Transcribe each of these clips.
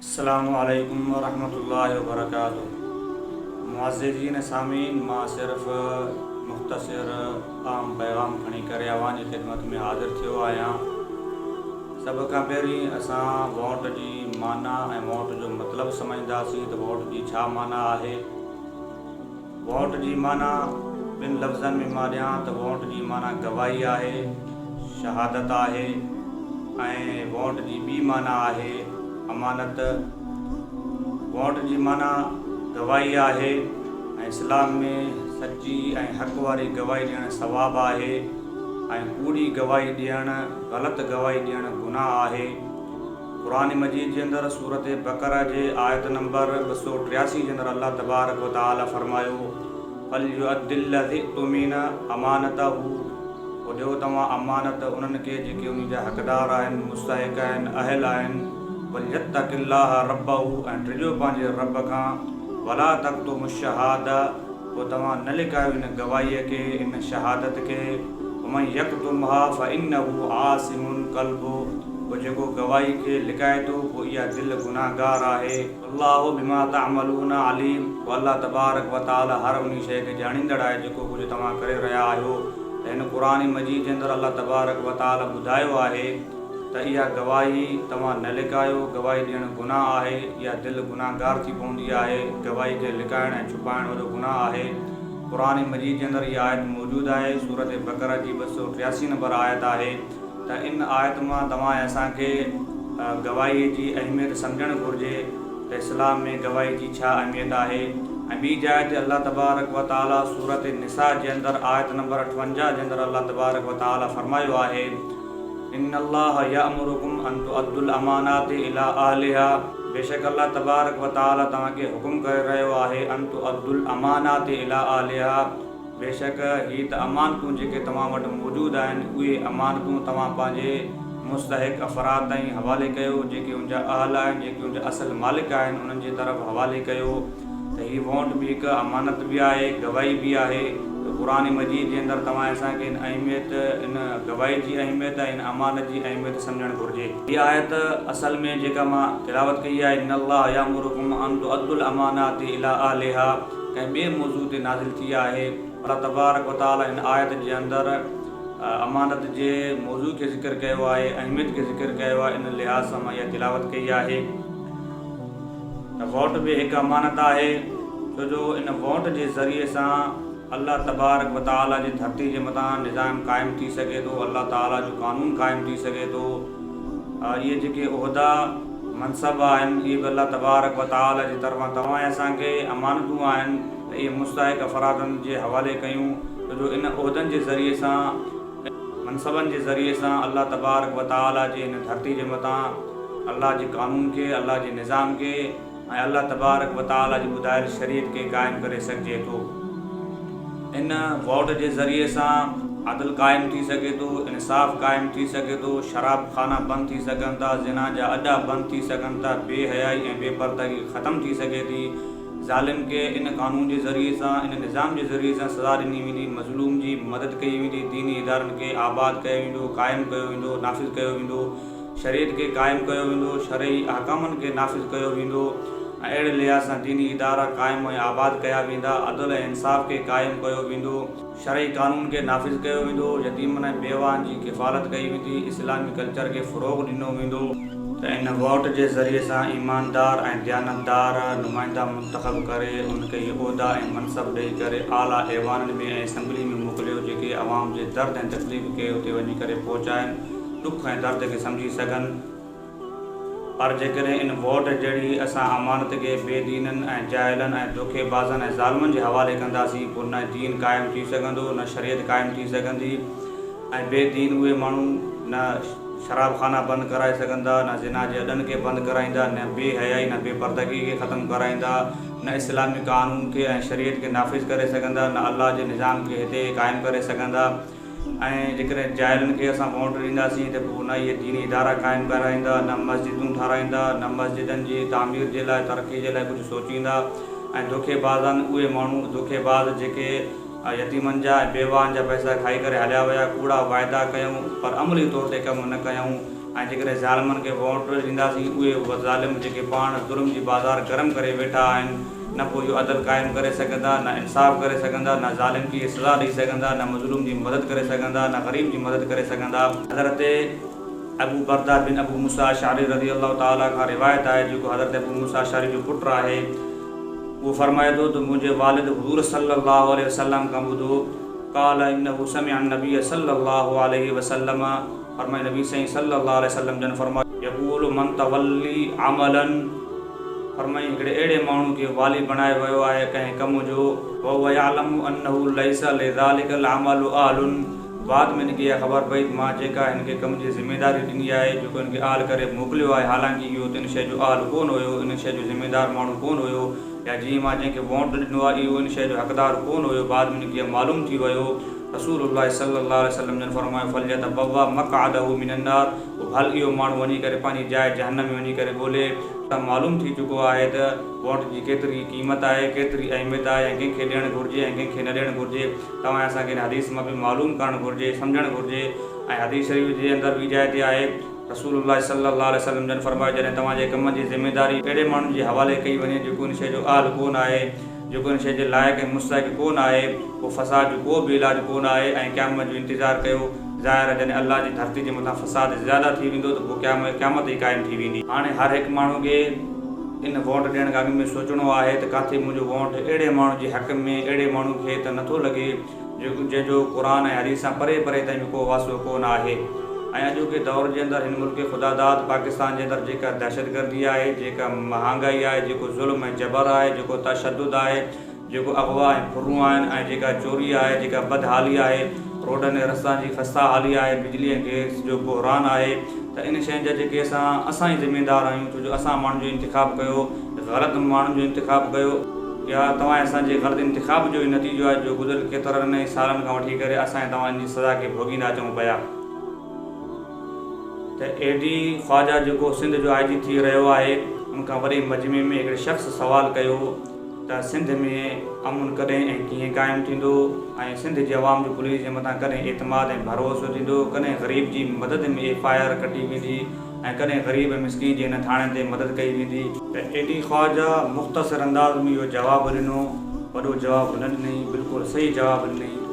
السلام عليڪم ورحمة الله وبرڪاته معززين سامعين مان صرف مختصر عام پيغام کڻي ڪري اوهان جي خدمت ۾ حاضر ٿيو آهيان سڀ کان پهرين اسان ووٽ جي معنيٰ ۽ ووٽ جو مطلب سمجهنداسين ته ووٽ جي ڇا معنيٰ آهي. ووٽ جي معنيٰ ٻن لفظن ۾ مان ڏيان ته ووٽ جي معنيٰ گواهي آهي، شهادت آهي ۽ ووٽ جي ٻي معنيٰ آهي امانت. ووٽ جي معنيٰ گواهي آهي ۽ اسلام ۾ سچي ۽ حق واري گواهي ڏيڻ ثواب آهي ۽ ڪوڙي گواهي ڏيڻ، غلط گواهي ڏيڻ گناهه آهي. قرآن مجيد جي اندر سورة بقره جي آيت نمبر 283 جي اندر الله تبارڪ و تعالي فرمايو، فليؤد الذي اؤتمن امانته پوء ڏيو توهان امانت انهن کي جيڪي انهي جا حقدار آهن، مستحق آهن، اهل آهن، وليتق الله ربه ۽ ڊڄو پنهنجي رب کان، ولا تڪتموا الشهاده پوء توهان نه لڪايو ان گواهيء کي، ان شهادت کي، ومن يڪتمها فانه آثم قلبه پوء جيڪو گواهي کي لڪائي ٿو پوء اها دل گنهگار آهي. والله بما تعملون عليم پوء الله تبارڪ و تعالي هر انهي شيء کي ڄاڻيندڙ آهي جيڪو ڪجهه توهان ڪري رهيا آهيو ته هن قرآن مجيد جي اندر الله تبارڪ و تعالي ٻڌايو آهي ته اها گواهي توهان نه لڪايو، گواهي ڏيڻ گناهه آهي، اها دل گنهگار ٿي پوندي آهي، گواهي کي لڪائڻ ۽ ڇپائڻ وڏو گناهه آهي. قرآن مجيد جي اندر اها آيت موجود آهي، سورة بقره جي 283 نمبر آيت آهي ته ان آيت مان توهان ۽ اسان کي گواهي جي اهميت سمجهڻ گهرجي ته اسلام ۾ گواهي جي ڇا اهميت آهي ۽ ٻي جاء تي الله تبارڪ و تعالي سورة نساء جي اندر آيت نمبر 58 جي اندر الله تبارڪ و تعالي فرمايو آهي. ان الله يأمرڪم ان تؤدوا الامانات الي اهلها بيشڪ الله تبارڪ و تعالي توهان کي حڪم ڪري رهيو آهي ان تؤدوا الامانات الي اهلها بيشڪ هي ته امانتون جيڪي توهان وٽ موجود آهن اهي امانتون توهان پنهنجي مستحق افراد تائين حوالي ڪيو جيڪي ان جا اهل آهن جيڪي ان جا اصل مالڪ آهن انهن جي طرف حوالي ڪيو. ته هي وونٽ به هڪ امانت به آهي، گواهي به آهي ته قرآن مجيد جي اندر توهان اسان کي ان اهميت، ان گواهي جي اهميت ۽ ان امانت جي اهميت سمجهڻ گهرجي. هي آيت اصل ۾ جيڪا مان تلاوت ڪئي آهي ان الله يامرڪم ان تؤدوا الامانات الي اهلها ڪنهن ٻئي موضوع تي نازل ٿي آهي. الله تبارڪ وتعالي هن آيت جي اندر امانت جي موضوع کي ذڪر ڪيو آهي، اهميت کي ذڪر ڪيو آهي، ان لحاظ سان مان اها تلاوت ڪئي آهي. ته ووٽ به هڪ امانت آهي، ڇو جو ان ووٽ جي ذريعي سان الله تبارڪ و تعاليٰ جي ڌرتي جي مٿان نظام قائم ٿي سگهي ٿو، الله تعاليٰ جو قانون قائم ٿي سگهي ٿو. اهي جيڪي عهدا، منصب آهن، اهي به الله تبارڪ و تعاليٰ جي طرفان توهان ۽ اسان کي امانتون آهن ته اهي مستحق افرادن جي حوالي ڪيون، ڇو جو ان عهدن جي ذريعي سان، منصبن جي ذريعي سان الله تبارڪ و تعاليٰ جي هن ڌرتي جي مٿان الله جي قانون کي، الله جي نظام کي ۽ الله تبارڪ و تعاليٰ جي ٻڌايل شريعت کي قائم ڪري سگهجي ٿو. ان ووٽ جي ذريعي سان عدل قائم ٿي سگهي ٿو، انصاف قائم ٿي سگهي ٿو، شراب خانا بند ٿي سگهن ٿا، زنا جا اڏا بند ٿي سگهن ٿا، بي حيائي ۽ بي پردگي ختم ٿي سگهي ٿي، ظالم کي ان قانون جي ذريعي سان، ان نظام جي ذريعي سان سزا ڏني ويندي، مظلوم جي مدد ڪئي ويندي، ديني ادارن کي آباد ڪيو ويندو، قائم ڪيو ويندو، نافذ ڪيو ويندو، شريعت کي قائم ڪيو ويندو، شرعي احڪامن کي نافذ ڪيو ويندو ۽ اهڙي لحاظ سان ديني ادارا قائم ۽ آباد ڪيا ويندا، عدل ۽ انصاف کي قائم ڪيو ويندو. شرعي قانون کي نافذ ڪيو ويندو، يتيمن ۽ بيواهن جي ڪفالت ڪئي ويندي، اسلامي ڪلچر کي فروغ ڏنو ويندو. ته ان ووٽ جي ذريعي سان ايماندار ۽ ديانتدار نمائندا منتخب ڪري ان کي اهي عهدا ۽ منصب ڏئي ڪري اعليٰ ايوانن ۾ ۽ اسيمبلي ۾ موڪليو جيڪي عوام جي درد ۽ تڪليف کي اتي وڃي ڪري پهچائن، ڏک ۽ درد کي سمجهي سگهن. پر جيڪڏهن ان ووٽ جهڙي اسان امانت کي بي دينن ۽ جاهلن ۽ دوکي بازن ۽ ظالمن جي حوالي ڪنداسين پوء نه دين قائم ٿي سگهندو نه شريعت قائم ٿي سگهندي ۽ بي دين اهي ماڻهو نه شراب خانا بند ڪرائي سگهندا نه زنا جي اڏن کي بند ڪرائيندا نه بي حيائي نه بي پردگي کي ختم ڪرائيندا نه اسلامي قانون کي ۽ شريعت کي نافذ ڪري سگهندا نه الله جي نظام کي هتي قائم ڪري سگهندا. ۽ جيڪڏهن جاهلن کي اسان ووٽ ڏينداسين ته پوء نه اهي ديني ادارا قائم ڪرائيندا، نه مسجدون ٺهرائيندا، نه مسجدن جي تعمير جي لاء ترقي جي لاء ڪجهه سوچيندا ۽ دوکي بازن اهي ماڻهو دوکي باز جيڪي يتيمن جا ۽ بيواهن جا پئسا کائي ڪري هليا ويا، ڪوڙا واعدا ڪيائون پر عملي طور تي ڪم نه ڪيائون ۽ جيڪڏهن ظالمن کي ووٽ ڏينداسين اهي ظالم جيڪي پاڻ ظلم جي بازار گرم ڪري ويٺا آهن نه پوء اهو عدل قائم ڪري سگهندا نه انصاف ڪري سگهندا نه ظالم کي سزا ڏئي سگهندا نه مظلوم جي مدد ڪري سگهندا نه غريب جي مدد ڪري سگهندا. حضرت ابو برده بن ابو موسيٰ اشعري رضي الله تعالٰي کان روايت آهي جيڪو حضرت ابو موسيٰ اشعري جو پٽ آهي اهو فرمائي ٿو ته منهنجي والد حضور صلّي الله عليه وسلّم کان ٻڌو قال انه سمع النبي صلّي الله عليه وسلّم فرمائي نبي سائين صلّي الله عليه وسلّم جن فرمايو. يقول من تولي عملا فرمائي هڪڙي اهڙي ماڻهو کي والي بڻايو ويو آهي ڪنهن ڪم جو. وهو يعلم انه ليس لذلک العمل اهل بعد ۾ هن کي اها خبر پئي ته مان جيڪا هن کي ڪم جي ذميداري ڏني آهي، جيڪو هن کي اهل ڪري موڪليو آهي، حالانڪ اهو ته ان شيء جو اهل ڪونه هيو، ان شيء جو ذميدار ماڻهو ڪونه هيو، يا جيئن مان جنهن کي وونٽ ڏنو آهي، اهو ان شيء جو حقدار ڪونه هيو، بعد ۾ هن کي اها معلوم ٿي ويو. رسول الله صلي الله عليه وسلم جن فرمايو، فليتبوأ مقعده من النار، پوء ڀل اهو ماڻهو وڃي ڪري پنهنجي جاء جهنم ۾ وڃي ڪري ڳولي. ته معلوم ٿي چڪو آهي ته وونٽ جي ڪيتري قيمت آهي، ڪيتري اهميت آهي ۽ ڪنهن کي ڏيڻ گهرجي ۽ ڪنهن کي نه ڏيڻ گهرجي. توهان ۽ اسان کي هن حديث مان به معلوم ڪرڻ گهرجي، سمجهڻ گهرجي ۽ حديث شريف جي اندر ٻي جاء تي آهي، رسول الله صلي الله عليه وسلم جن فرمايو، جڏهن توهان جي ڪم جي ذميداري اهڙي ماڻهن جي حوالي ڪئي وڃي جيڪو ان شيء جو اهل ڪو نه آهي، جيڪو ان شيء جي لائق ۽ مستحق ڪو نه آهي، پوء فساد جو ڪو به علاج ڪو نه آهي ۽ قيامت جو انتظار ڪيو، ظاهر آهي جڏهن الله جي ڌرتي جي مٿان فساد زياده ٿي ويندو ته پوء قيامت ئي قائم ٿي ويندي. هاڻي هر هڪ ماڻهو کي ان ووٽ ڏيڻ کان اڳ ۾ سوچڻو آهي ته ڪاٿي منهنجو ووٽ اهڙي ماڻهو جي حق ۾ اهڙي ماڻهو کي ته نٿو لڳي جيڪو جنهن جو قرآن ۽ حديث سان پري پري تائين به ڪو واسطو ڪو نه آهي ۽ اڄوڪي دور جي اندر هن ملڪ خداداد پاڪستان جي اندر جيڪا دهشتگردي آهي جيڪا مهانگائي آهي جيڪو ظلم ۽ جبر آهي جيڪو تشدد آهي جيڪو اغوا ۽ ڦرون آهن ۽ جيڪا چوري آهي، جيڪا بدحالي آهي، روڊن ۽ رستان جي خسته حالي آهي، بجلي ۽ گئس جو بحران آهي ته ان شين جا جيڪي اسان اسان ئي ذميدار آهيون ڇو جو اسان ماڻهن جو انتخاب ڪيو، غلط ماڻهن جو انتخاب ڪيو. اها توهان ۽ اسان جي غلط انتخاب جو ئي نتيجو آهي جو گذريل ڪيترن ئي سالن کان وٺي ڪري اسان ۽ توهان ان جي سزا کي ڀوڳيندا اچون پيا. ته اي ڊي خواجه جيڪو سنڌ جو آء جي ٿي رهيو آهي ان کان وڏي مجمعي ۾ هڪڙي شخص سوال ڪيو ته سنڌ ۾ امن ڪڏهن ۽ ڪيئن قائم ٿيندو ۽ سنڌ جي عوام جو پوليس جي مٿان ڪڏهن اعتماد ۽ ڀروسو ٿيندو، ڪڏهن غريب جي مدد ۾ ايف I R ڪٽي ويندي ۽ ڪڏهن غريب ۽ مسڪين جي هن ٿاڻي تي مدد ڪئي ويندي. ته اي ڊي خواجه مختصر انداز ۾ اهو جواب ڏنو، وڏو جواب نه ڏنائين، بلڪل صحيح جواب ڏنائين.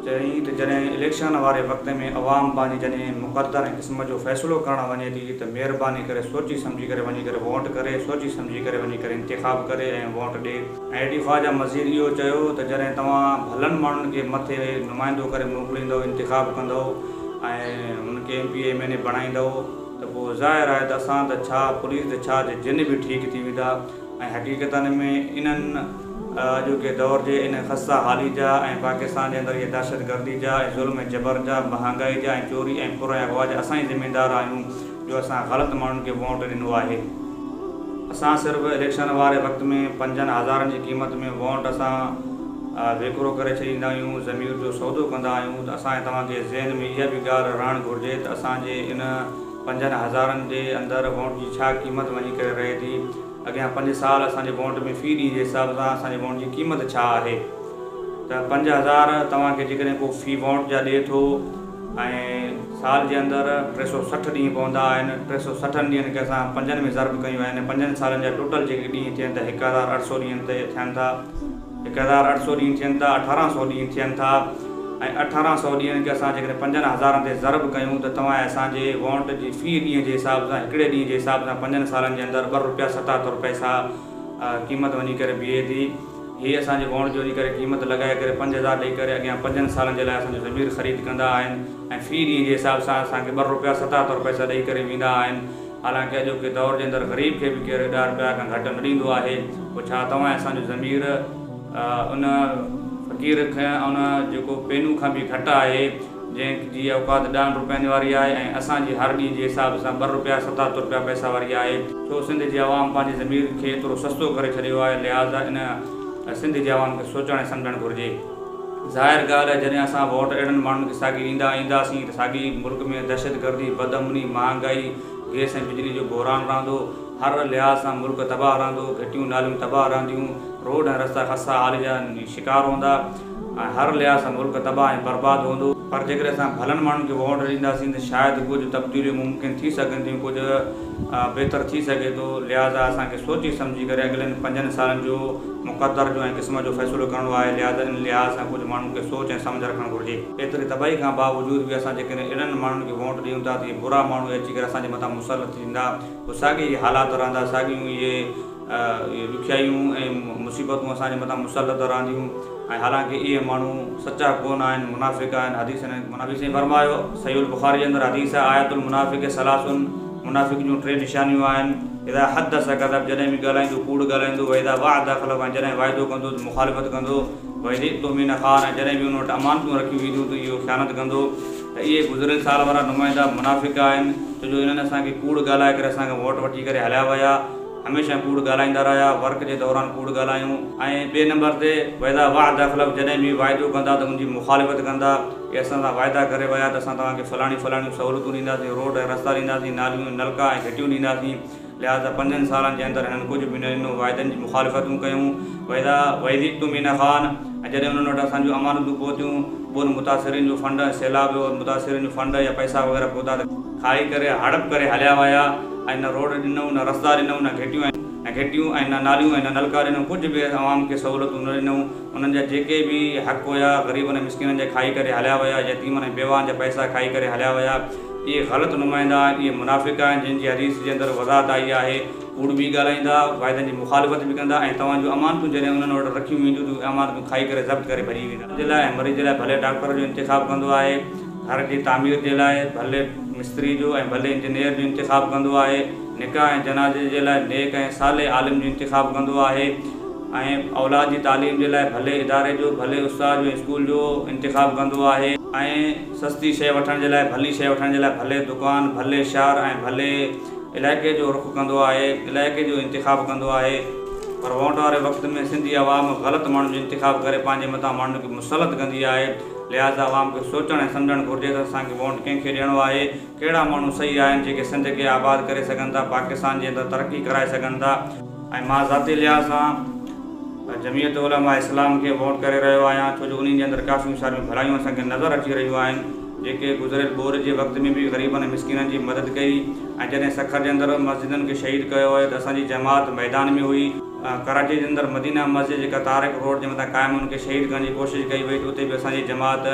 چيائين ته جڏهن اليڪشن واري وقت ۾ عوام پنهنجي جڏهن مقدر ۽ قسمت جو فيصلو ڪرڻ وڃي ٿي ته مهرباني ڪري سوچي سمجهي ڪري وڃي ڪري ووٽ ڪري، سوچي سمجهي ڪري وڃي ڪري انتخاب ڪري ۽ ووٽ ڏي. ۽ اي ڊي خواجه مزيد اهو چيو ته جڏهن توهان ڀلن ماڻهن کي مٿي نمائندو ڪري موڪليندؤ، انتخاب ڪندؤ ۽ هن کي M P A M N A بڻائيندؤ ته پوء ظاهر آهي ته اسان ته ڇا پوليس ته ڇا جي جن به ٺيڪ ٿي ويندا. ۽ حقيقتن ۾ انهن اڄوڪي دور جي ان خسته حالي جا ۽ پاڪستان جي اندر اهي دهشتگردي جا ۽ ظلم ۽ جبر جا مهانگائي جا ۽ چوري ۽ ڦر ۽ اغوا جا اسان ئي ذميدار آهيون جو اسان غلط ماڻهن کي وونٽ ڏنو آهي. اسان صرف اليڪشن واري وقت ۾ پنجن هزارن جي قيمت ۾ وونٽ اسان ويڪرو ڪري ڇڏيندا آهيون ضمير جو سودو ڪندا آهيون ته اسان ۽ توهان کي ذهن ۾ اها به ڳالهه رهڻ گهرجي ته اسان جي ان پنجن هزارن جي اندر وونٽ جي ڇا قيمت وڃي ڪري رهي ٿي؟ اڳيان پنج سال اسان جي وونٽ ۾ في ڏينهن جي حساب سان اسان جي وونٽ جي قيمت ڇا آهي؟ ته 5000 توهان کي جيڪڏهن ڪو في وونٽ جا ڏئي ٿو ۽ سال جي اندر 360 ڏينهن پوندا آهن، ٽي سو سٺن ڏينهن کي اسان پنجن ۾ ضرب ڪيون آهن، پنجن سالن جا ٽوٽل جيڪي ڏينهن ٿين ته 1800 ڏينهن ٿين ٿا. 1800 ڏينهن ٿين ٿا، 1800 ڏينهن ٿين ٿا ۽ 1800 ڏينهن کي اسان جيڪڏهن پنجن هزارن تي ضرب ڪيون ته توهان ۽ اسان جي وونٽ جي في ڏينهن جي حساب سان هڪڙي ڏينهن جي حساب سان پنجن سالن جي اندر ٻه روپيا 77 پئسا قيمت وڃي ڪري بيهي ٿي. هي اسان جي وونٽ جي وڃي ڪري قيمت لڳائي ڪري 5000 ڏئي ڪري اڳيان پنجن سالن جي لاء اسان جو ضمير خريد ڪندا آهن ۽ في ڏينهن جي حساب سان اسان کي ٻه روپيا 77 پئسا ڏئي ڪري ويندا آهن. حالانڪه اڄوڪي دور جي اندر غريب کي به ڪير ڏهه رپيا کان گهٽ نه ڏيندو آهي، پوء ڇا توهان ۽ اسان جو ضمير ان فقير کان ان جيڪو پينو کان به گهٽ آهي، جنهن جي اوقات ڏهن رپين واري آهي ۽ اسان جي هر ڏينهن جي حساب سان ٻه رپيا 77 رپيا پئسا واري آهي. ڇو سنڌ جي عوام پنهنجي ضمير کي ايترو سستو ڪري ڇڏيو آهي، لهٰذا ان سنڌ جي عوام کي سوچڻ ۽ سمجهڻ گهرجي. ظاهر ڳالهه آهي جڏهن اسان ووٽ اهڙن ماڻهن کي ساڳي ڏيندا اينداسين ته ساڳي ملڪ ۾ دهشتگردي، بدامني، مهانگائي، گئس ۽ بجلي جو بحران رهندو، هر لحاظ سان ملڪ تباهه رهندو، گهٽيون ناليون تباهه رهنديون، روڊ ۽ رستا خسته حالي جا شڪار هوندا ۽ هر لحاظ سان ملڪ تباهه ۽ برباد هوندو. پر جيڪڏهن اسان ڀلن ماڻهن کي ووٽ ڏينداسين ته شايد ڪجهه تبديليون ممڪن ٿي سگهن ٿيون، ڪجهه بهتر ٿي سگهي ٿو. لهٰذا اسان کي سوچي سمجهي ڪري اڳلن پنجن سالن جو مقدر جو ۽ قسمت جو فيصلو ڪرڻو آهي. لهٰذا ان لحاظ سان ڪجهه ماڻهن کي سوچ ۽ سمجهه رکڻ گهرجي. ايتري تباهي کان باوجود به اسان جيڪڏهن اهڙن ماڻهن کي ووٽ ڏيون ٿا ته اهي برا ماڻهو اچي ڪري اسان جي مٿان مسلط ٿيندا، پوء ساڳي ئي حالات رهندا، ساڳيون اهي ڏکيائيون ۽ مصيبتون اسان جي مٿان مسلط رهنديون ۽ حالانڪه اهي ماڻهو سچا ڪونه آهن، منافق آهن، حديث نبي سائين فرمايو، صحيح البخاري جي اندر حديث آهي، آية المنافق ثلاث، منافق جون ٽي نشانيون آهن، اذا حدث ڪذب، جڏهن به ڳالهائيندو ڪوڙ ڳالهائيندو، واذا وعد اخلف، ۽ جڏهن وعدو ڪندو ته مخالفت ڪندو، واذا اؤتمن خان، ۽ جڏهن به ان وٽ امانتون رکيون وينديون ته اهو خيانت ڪندو. ته اهي گذريل سال وارا نمائندا منافق آهن، ڇو جو انهن اسان کي ڪوڙ ڳالهائي ڪري اسان کان ووٽ وٺي ڪري هليا ويا. هميشه ڪوڙ ڳالهائيندا رهيا، ورڪ جي دوران ڪوڙ ڳالهايون. ۽ ٻئي نمبر تي واذا وعد اخلف جڏهن به وعدو ڪندا ته ان جي مخالفت ڪندا، اهي اسان سان وعدا ڪري ويا ته اسان توهان کي فلاڻيون فلاڻيون سهولتون ڏينداسين، روڊ ۽ رستا ڏينداسين، ناليون ۽ نلڪا ۽ گهٽيون ڏينداسين، لهذا پنجن سالن جي اندر هنن ڪجهه به نه ڏنو، وعدن جي مخالفتون ڪيون، واذا واذا اؤتمن خان ۽ جڏهن انهن وٽ اسان جون امانتون پهتيون، ٻوڏ متاثرين جو فنڊ ۽ سيلاب متاثرين جو فنڊ يا پئسا وغيره پهتا ته کائي ڪري هڙپ ڪري هليا ويا. ۽ نه روڊ ڏنئون، نه رستا ڏنئون، نه گهٽيون ۽ گهٽيون ۽ نه ناليون ۽ نه نلڪا ڏنئون، ڪجهه به عوام کي سهولتون نه ڏنئون، انهن جا جيڪي به حق هيا غريبن ۽ مسڪينن جا کائي ڪري هليا ويا، يتيمن ۽ بيواهن جا پئسا کائي ڪري هليا ويا، اهي غلط نمائندا آهن، اهي منافق آهن، جن جي حديث جي اندر وضاحت آئي آهي، ڪوڙ به ڳالهائيندا، واعدن جي مخالفت به ڪندا ۽ توهان جون امانتون جڏهن انهن وٽ رکيون وينديون ته اهي امانتون کائي ڪري ضبط ڪري ڀڄي ويندا. جي لاء ۽ مريض جي لاء ڀلي ڊاڪٽر جو انتخاب ڪندو آهي. گهر جي تعمير جي لاء ڀلي مستري جو ۽ ڀلي انجنيئر جو انتخاب ڪندو آهي، نڪاح ۽ جنازي جي لاء نيڪ ۽ صالح عالم جو انتخاب ڪندو آهي ۽ اولاد جي تعليم جي لاء ڀلي اداري جو، ڀلي استاد جو ۽ اسڪول جو انتخاب ڪندو آهي. ۽ سستي شيء وٺڻ جي لاء ڀلي شيء وٺڻ جي لاء ڀلي دڪان، ڀلي شهر ۽ ڀلي علائقي جو رخ ڪندو آهي، علائقي جو انتخاب ڪندو آهي. پر ووٽ واري وقت ۾ سنڌي عوام غلط ماڻهن جو انتخاب ڪري پنهنجي مٿان ماڻهن کي مسلط ڪندي آهي. لهٰذا عوام کي سوچڻ ۽ سمجهڻ گهرجي ته اسان کي ووٽ ڪنهن کي ڏيڻو آهي، ڪهڙا ماڻهو صحيح آهن جيڪي سنڌ کي آباد ڪري سگهن ٿا، پاڪستان جي اندر ترقي ڪرائي سگهن ٿا. ۽ مان ذاتي لحاظ سان جمعيت علماء اسلام کي ووٽ ڪري رهيو آهيان ڇو جو انهي جي اندر ڪافيون ساريون ڀلايون اسان کي نظر اچي رهيون آهن جيڪي گذريل ٻوڏ جي وقت ۾ به غريبن ۽ مسڪينن جي مدد ڪئي ۽ جڏهن سکر جي اندر مسجدن کي شهيد ڪيو ويو ته اسان جي جماعت ميدان ۾ هئي. ڪراچي جي اندر مدينه مسجد جيڪا طارق روڊ جي مٿان قائم ان کي شهيد ڪرڻ جي ڪوشش ڪئي وئي ته اتي به اسان جي جماعت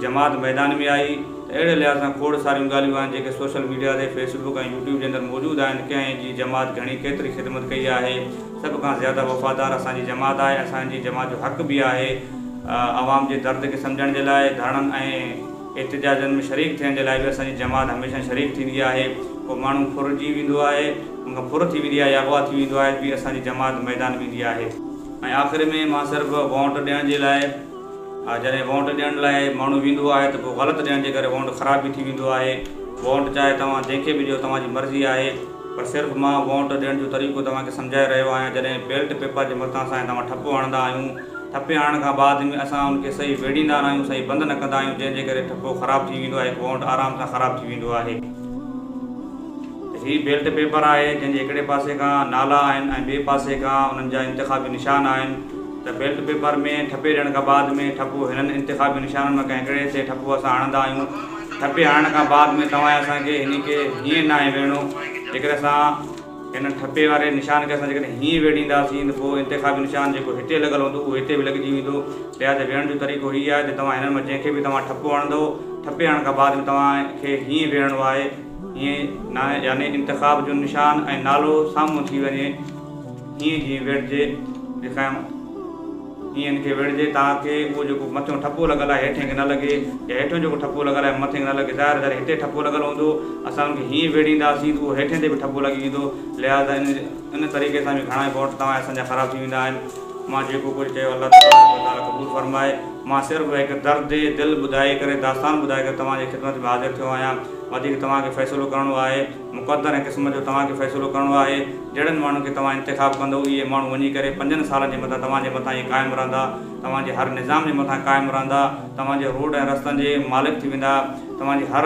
جماعت ميدان ۾ آئي ته اهڙي لحاظ سان کوڙ ساريون ڳالهيون آهن جيڪي سوشل ميڊيا تي فيسبوڪ ۽ يوٽيوب جي اندر موجود آهن ڪنهن جي جماعت گهڻي ڪيتري خدمت ڪئي آهي سڀ کان زياده وفادار اسان جي جماعت آهي اسان جي جماعت جو حق به آهي عوام جي درد کي سمجهڻ جي لاء ڌرڻن ۽ احتجاجن ۾ شريڪ ٿيڻ جي لاء به اسان جي جماعت هميشه شريڪ ٿيندي آهي ڪو ماڻهو ڦرجي ويندو آهي ان کان ڦر ٿي ويندي آهي يا اغوا ٿي ويندو آهي به اسان جي جماعت ميدان ۾ ايندي آهي. ۽ آخر ۾ مان صرف وونٽ ڏيڻ جي لاء جڏهن وونٽ ڏيڻ لاء ماڻهو ويندو آهي ته پوء غلط ڏيڻ جي ڪري وونٽ خراب به ٿي ويندو آهي. وونٽ چاهي توهان جنهن کي به ڏيو توهان جي مرضي آهي پر صرف مان وونٽ ڏيڻ جو طريقو توهان کي سمجهائي رهيو آهيان جڏهن بيلٽ پيپر جي مٿان سان توهان ٺپو هڻندا آهيون ٺپي هڻڻ کان بعد ۾ اسان ان کي صحيح ويڙهيندا نه آهيون صحيح بند نه ڪندا آهيون جنهن جي ڪري ٺپو خراب ٿي ويندو آهي هڪ وونٽ آرام سان خراب ٿي ويندو آهي. هي بيلٽ پيپر آهي جنهن جي هڪڙي پاسي کان نالا آهن ۽ ٻئي پاسي کان انهن جا انتخابي نشان آهن ته بيلٽ پيپر ۾ ٺپي ڏيڻ کان بعد ۾ ٺپو هنن انتخابي نشانن مان ڪنهن هڪڙي تي ٺپو اسان هڻندا آهيون ٺپي هڻڻ کان بعد ۾ توهان ۽ اسان کي هن کي هيئن ناهي ويڙهڻو جيڪڏهن اسان هن ٺپي واري نشان کي اسان جيڪڏهن هيئن ويڙهينداسين ته پوء انتخابي نشان جيڪو هتي لڳل هوندو اهو هتي به لڳجي ويندو لهذا ويڙهڻ جو طريقو هي آهي ته توهان هنن مان جنهن کي به توهان ٺپو هڻندو ٺپي هڻڻ کان بعد ۾ توهان کي هيئن ويڙهڻو آهي هيئن نه يعني انتخاب جو نشان ۽ نالو سامهون ٿي وڃي هيئن جيئن ويڙهجي ڏيکايم هيئن هن کي ويڙهجي توهان کي اهو جيڪو مٿيون ٺپو لڳل آهي هيٺين کي نه لڳي يا هيٺيون جيڪو ٺپو لڳل آهي مٿين کي نه لڳي ظاهر ظاهر هتي ٺپو لڳل هوندو اسان ان کي هيئن ويڙهينداسين ته اهو هيٺين تي به ٺپو لڳي ويندو لهٰذا ان ان طريقي سان به گهڻا ئي ووٽ توهان اسان جا خراب ٿي ويندا آهن مان جيڪو ڪجهه چيو الله تبارڪ وتعاليٰ قبول فرمائي. مان صرف هڪ درد دل ٻڌائي ڪري داستان ٻڌائي ڪري توهان جي خدمت ۾ حاضر ٿيو آهيان. وڌيڪ توهان کي فيصلو ڪرڻو آهي. مقدر ۽ قسمت جو توهان کي فيصلو ڪرڻو آهي. جهڙن ماڻهن کي توهان انتخاب ڪندؤ اهي ماڻهو وڃي ڪري پنجن سالن جي مٿان توهان جي مٿان ئي قائم رهندا. توهان جي هر نظام جي مٿان قائم رهندا. توهان جي روڊ ۽ رستن جي مالڪ ٿي ويندا. توهان جي هر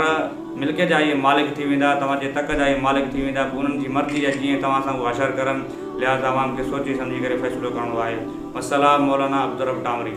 ملڪيت جا اهي مالڪ ٿي ويندا. توهان جي تڪ جا اهي مالڪ ٿي ويندا. پوء انهن جي مرضي آهي جيئن توهان سان هو حشر ڪرن. لهذا عوام کي سوچي سمجهي ڪري فيصلو ڪرڻو آهي. والسلام مولانا عبدالرب ٽانوري.